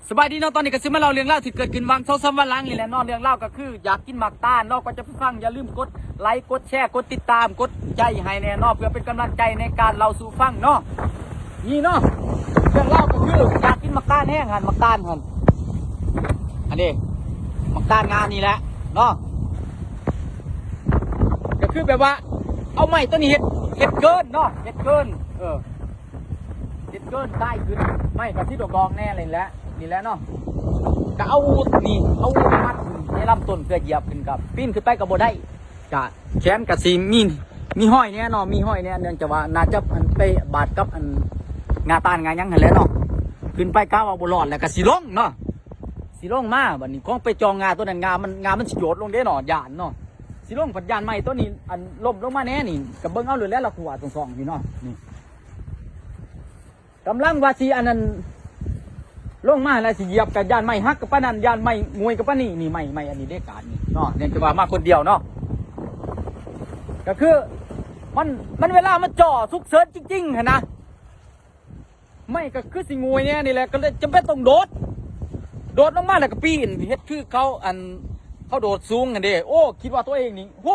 ສະບາຍດີເນາະ ຕອນນີ້ກໍຊິມາເລົ່າເລື່ອງລາວທີ່ເກີດຂຶ້ນຫວ່າງສອງສາມວັນຫຼັງນີ້ແຫຼະເນາະ ເລື່ອງລາວກໍຄືຢາກກິນໝາກຕານເນາະ ກ່ອນຈະໄປຟັງຢ່າລືມກົດໄລ ກົດແຊ ກົດຕິດຕາມ ກົດໃຈໃຫ້ແດ່ເນາະ ເພື່ອເປັນກຳລັງໃຈໃນການເລົ່າສູ່ຟັງເນາະ. ນີ້ເນາະ ເລື່ອງລາວກໍຄືຢາກກິນໝາກຕານແຮງຫັ້ນ ໝາກຕານຫັ້ນ ອັນນີ້ໝາກຕານງານີ້ແຫຼະເນາະ ກໍຄືແບບວ່າເອົາໄມ້ຕົວນີ້ເຮັດ ເຮັດເກີນເນາະ ເຮັດເກີນ ເອີ ເຮັດເກີນຕາຍຂຶ້ນ ໄມ້ກໍຊິດອກໆແດ່ນີ້ແຫຼະ ນີ້ແຫຼະເນາະ ກໍເອົາອູດນີ້ ເອົາອູດມາມັດໃນລຳຕົ້ນເພື່ອຢຽບຂຶ້ນ ກໍປີນຂຶ້ນໄປກໍບໍ່ໄດ້ ກະແຂນກະຊິມີ ມີຮອຍແດ່ເນາະ ມີຮອຍແດ່ ເນື່ອງຈາກວ່າໜ້າຈະອັນໄປບາດກັບອັນງາຕ່ານງາຫຍັງຫັ້ນແຫຼະເນາະ ຂຶ້ນໄປກະວ່າບໍ່ລອດ ແລ້ວກະຊິລົງເນາະ ຊິລົງມາ ບັດນີ້ຂອງໄປຈ່ອງງາຕົວນັ້ນ ງາມັນ ງາມັນຊິໂຍດລົງເດ້ເນາະ ຢ້ານເນາະ ຊິລົງພັດຢ້ານໄມ້ຕົວນີ້ອັນລົ້ມລົງມາແດ່ນີ້ ກະເບິ່ງເອົາໂລດແຫຼະ ລະຂົວສອງໆຢູ່ເນາະ ນີ້ ກຳລັງວ່າຊິອັນນັ້ນ ລົງມາແລ້ວຊິຢຽບ ກະຢ້ານໄມ້ຫັກກະປານນັ້ນ ຢ້ານໄມ້ງວຍກະປານນີ້ ນີ້ໄມ້ ໄມ້ອັນນີ້ເດ້ກາດນີ້ເນາະ ເນື່ອງຈາກວ່າມາຄົນດຽວເນາະ ກະຄືມັນ ມັນເວລາມັນຈໍສຸກເສີນຈິງໆຫັ້ນນະ ໄມ້ກະຄືຊິງວຍແດ່ນີ້ແຫຼະ ກະເລີຍຈຳເປັນຕ້ອງໂດດ ໂດດລົງມາແລ້ວກະປີນ ເຮັດຄືເຂົາອັນ ເຂົາໂດດສູງຫັ້ນເດ້ ໂອ້ ຄິດວ່າຕົວເອງນີ້ ໂຫ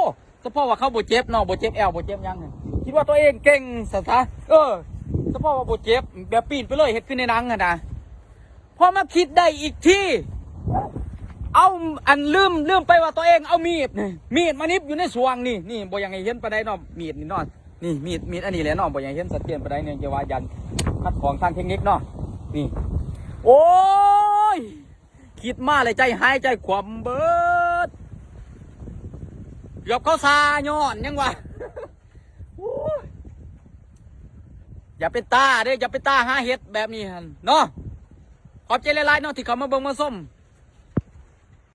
ສະເພາະວ່າເຂົາບໍ່ເຈັບເນາະ ບໍ່ເຈັບແອວ ບໍ່ເຈັບຫຍັງ ຄິດວ່າຕົວເອງເກັ່ງຊັ້ນຊະ ເອີ ສະເພາະວ່າບໍ່ເຈັບ ແບບປີນໄປເລີຍ ເຮັດຄືໃນໜັງຫັ້ນນະ ພໍມາຄິດໄດ້ອີກທີ ເອົາ ອັນ ລືມ ລືມໄປວ່າຕົວເອງເອົາມີດ ມີດມາໜິບຢູ່ໃນຊ່ວງນີ້ ນີ້ ບໍ່ຢາກໃຫ້ເຫັນປານໃດເນາະ ມີດນີ້ເນາະ ນີ້ ມີດ ມີດອັນນີ້ແຫຼະເນາະ ບໍ່ຢາກໃຫ້ເຫັນຊັດເຈນປານໃດ ເນື່ອງຈາກວ່າຢ້ານຂັດຂວາງທາງເທັກນິກເນາະ ນີ້ ໂອ້ຍ ຄິດມາແລ້ວໃຈຫາຍໃຈຂວ້ຳເບີດ ເກືອບເຂົາຊາຍ້ອນຫຍັງວະ ໂອ້ຍ ຢ່າເປັນຕາເດ້ ຢ່າເປັນຕາຫາເຮັດແບບນີ້ຫັ້ນເນາະ ຂອບໃຈຫຼາຍໆເນາະ ທີ່ເຂົ້າມາເບິ່ງມາຊົມ